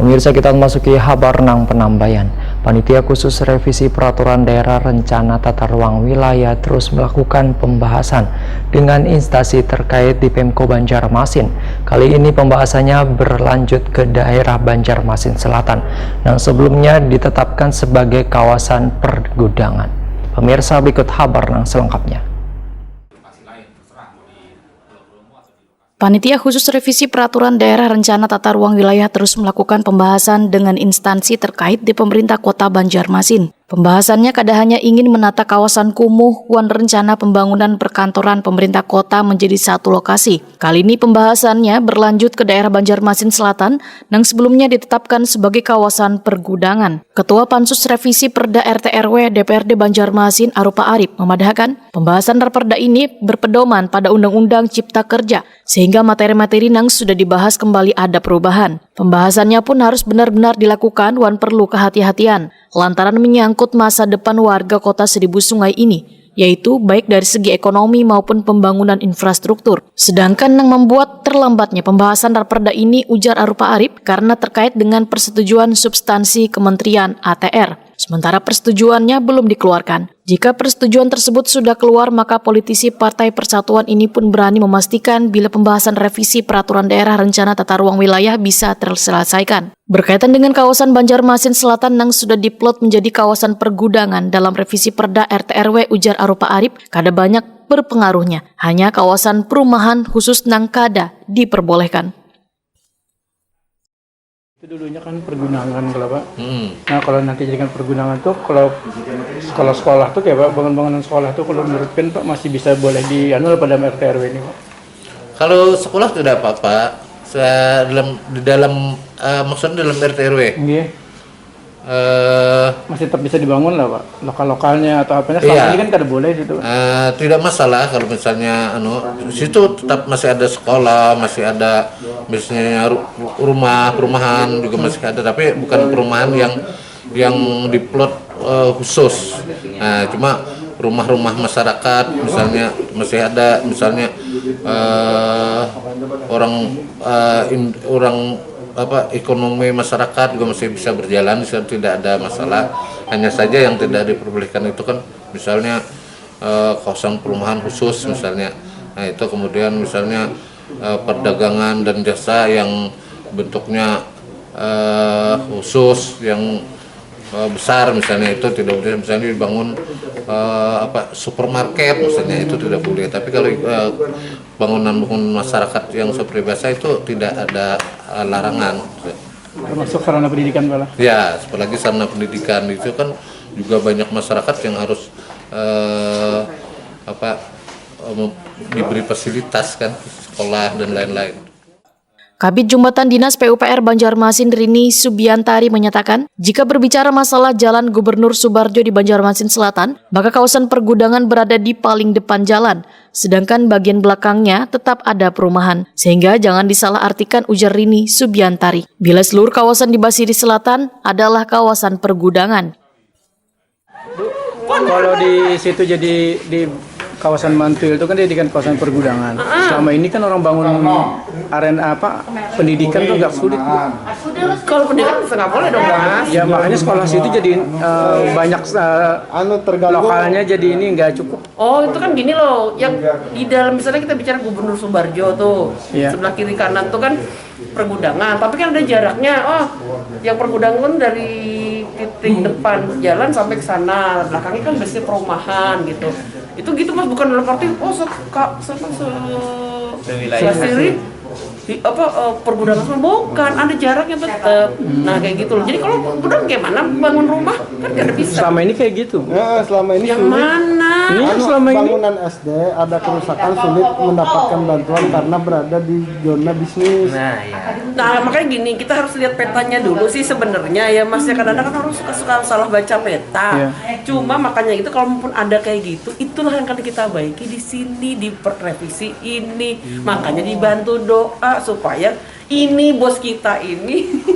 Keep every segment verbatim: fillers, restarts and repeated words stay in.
Pemirsa, kita memasuki habar nang penambayan. Panitia Khusus Revisi Peraturan Daerah Rencana Tata Ruang Wilayah terus melakukan pembahasan dengan instansi terkait di Pemko Banjarmasin. Kali ini pembahasannya berlanjut ke daerah Banjarmasin Selatan, yang sebelumnya ditetapkan sebagai kawasan pergudangan. Pemirsa, berikut habar nang selengkapnya. Panitia Khusus Revisi Peraturan Daerah Rencana Tata Ruang Wilayah terus melakukan pembahasan dengan instansi terkait di pemerintah kota Banjarmasin. Pembahasannya kada hanya ingin menata kawasan kumuh wan rencana pembangunan perkantoran pemerintah kota menjadi satu lokasi. Kali ini pembahasannya berlanjut ke daerah Banjarmasin Selatan yang sebelumnya ditetapkan sebagai kawasan pergudangan. Ketua Pansus Revisi Perda R T R W D P R D Banjarmasin Arupa Arip memadahkan, pembahasan raperda ini berpedoman pada Undang-Undang Cipta Kerja, sehingga materi-materi nang sudah dibahas kembali ada perubahan. Pembahasannya pun harus benar-benar dilakukan wan perlu kehati-hatian, lantaran menyangkut masa depan warga kota Seribu Sungai ini, yaitu baik dari segi ekonomi maupun pembangunan infrastruktur. Sedangkan yang membuat terlambatnya pembahasan raperda ini, ujar Arupa Arip, karena terkait dengan persetujuan substansi Kementerian A T R. Sementara persetujuannya belum dikeluarkan. Jika persetujuan tersebut sudah keluar, maka politisi Partai Persatuan ini pun berani memastikan bila pembahasan revisi peraturan daerah rencana tata ruang wilayah bisa terselesaikan. Berkaitan dengan kawasan Banjarmasin Selatan yang sudah diplot menjadi kawasan pergudangan dalam revisi Perda R T R W, ujar Arupa Arip, kada banyak berpengaruhnya, hanya kawasan perumahan khusus nang kada diperbolehkan. Itu dulunya kan pergundangan kalau Pak. Hmm. Nah kalau nanti jadikan pergundangan tuh kalau sekolah-sekolah tuh kayak Pak, bangun-bangunan sekolah tuh kalau menurut Pin Pak masih bisa boleh di anu lah pada R T R W ini Pak. Kalau sekolah tidak apa-apa. Dalam di dalam uh, maksudnya dalam R T R W. Iya. Uh, masih tetap bisa dibangun lah pak, lokal-lokalnya atau apanya selama iya. Ini kan kada boleh situ. Uh, tidak masalah kalau misalnya anu situ tetap masih ada sekolah, masih ada misalnya rumah perumahan juga masih ada, tapi bukan perumahan yang yang diplot uh, khusus. Nah, cuma rumah-rumah masyarakat misalnya masih ada misalnya uh, orang uh, in, orang apa ekonomi masyarakat juga masih bisa berjalan, tidak ada masalah. Hanya saja yang tidak diperbolehkan itu kan misalnya eh, kawasan perumahan khusus misalnya. Nah, itu kemudian misalnya eh, perdagangan dan jasa yang bentuknya eh, khusus yang eh, besar misalnya itu tidak boleh misalnya dibangun eh, apa supermarket misalnya itu tidak boleh. Tapi kalau eh, bangunan-bangunan masyarakat yang seperti biasa itu tidak ada eh, larangan. Termasuk sarana pendidikan Pak? Ya, apalagi sarana pendidikan itu kan juga banyak masyarakat yang harus eh, apa eh, diberi fasilitas kan sekolah dan lain-lain. Kabid Jumatan Dinas P U P R Banjarmasin Rini Subiantari menyatakan, jika berbicara masalah Jalan Gubernur Subarjo di Banjarmasin Selatan, maka kawasan pergudangan berada di paling depan jalan, sedangkan bagian belakangnya tetap ada perumahan, sehingga jangan disalahartikan, ujar Rini Subiantari. Bila seluruh kawasan di Basiri Selatan adalah kawasan pergudangan. Kalau di situ jadi di kawasan Mantuil itu kan dijadikan kawasan pergudangan. Selama ini kan orang bangun arena apa pendidikan tuh agak sulit. Kalau pendidikan bisa nggak boleh dong mas. Ya makanya sekolah situ jadi uh, banyak uh, anu terganggu. Lokalnya jadi ini nggak cukup. Oh itu kan gini loh, yang di dalam misalnya kita bicara Gubernur Subarjo tuh, yeah. Sebelah kiri kanan tuh kan pergudangan, tapi kan ada jaraknya. Oh, yang pergudangan kan dari titik depan jalan sampai ke sana, belakangnya kan biasanya perumahan gitu. Itu gitu mas, bukan dalam arti oh se, se, se, se, se, di apa uh, pergudangan semua bukan, ada jaraknya tetap. Nah kayak gitu loh. Jadi kalau pergudangan kayak mana bangun rumah kan gak ada bisa. Selama ini kayak gitu. Ya, selama ini. Yang sulit. Mana? Ini anu, selama ini. Bangunan S D ada kerusakan sulit mendapatkan bantuan karena berada di zona bisnis. Nah, ya. Nah, makanya gini, kita harus lihat petanya dulu sih sebenarnya ya Mas ya, kadang-kadang kan orang suka-suka salah baca peta. Ya. Cuma makanya itu kalaupun ada kayak gitu, itulah yang akan kita baiki di sini, di revisi ini. Makanya dibantu doa supaya ini bos kita ini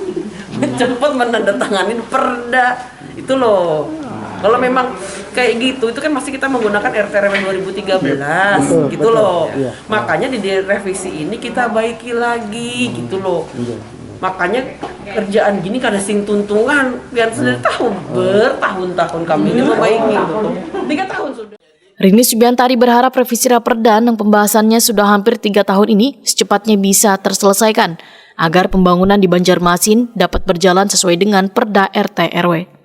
cepat menandatangani perda itu loh. Kalau memang kayak gitu itu kan masih kita menggunakan R T R W dua ribu tiga belas gitu loh. Makanya di revisi ini kita baiki lagi gitu loh. Makanya kerjaan gini kada sing tuntungan, pian sendiri tahu, bertahun-tahun kami ini membaiki gitu. Tiga tahun sudah. Rini Subiantari berharap revisi Raperda yang pembahasannya sudah hampir tiga tahun ini secepatnya bisa terselesaikan agar pembangunan di Banjarmasin dapat berjalan sesuai dengan Perda R T R W.